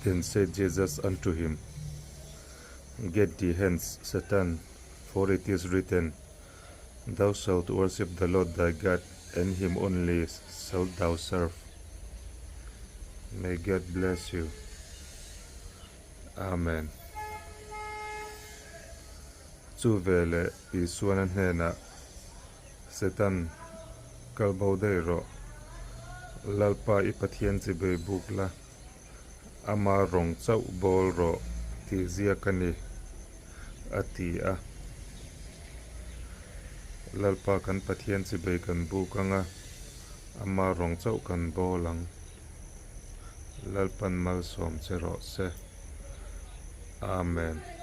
Then said Jesus unto him, Get thee hence, Satan, for it is written, Thou shalt worship the Lord thy God, and him only shalt thou serve. May God bless you. Amen. Chu veleh Isuan a hnenah, Satan, kal bo daih rawh. Lalpa i Pathian chibei buk la, ama rawng chauh bawl rawh tih ziak a ni, a ti a. Lalpa kan Pathian chibei kan buk ang a, ama rawng chauh kan bawl ang. Lalpan malsawm che rawh se. Amen.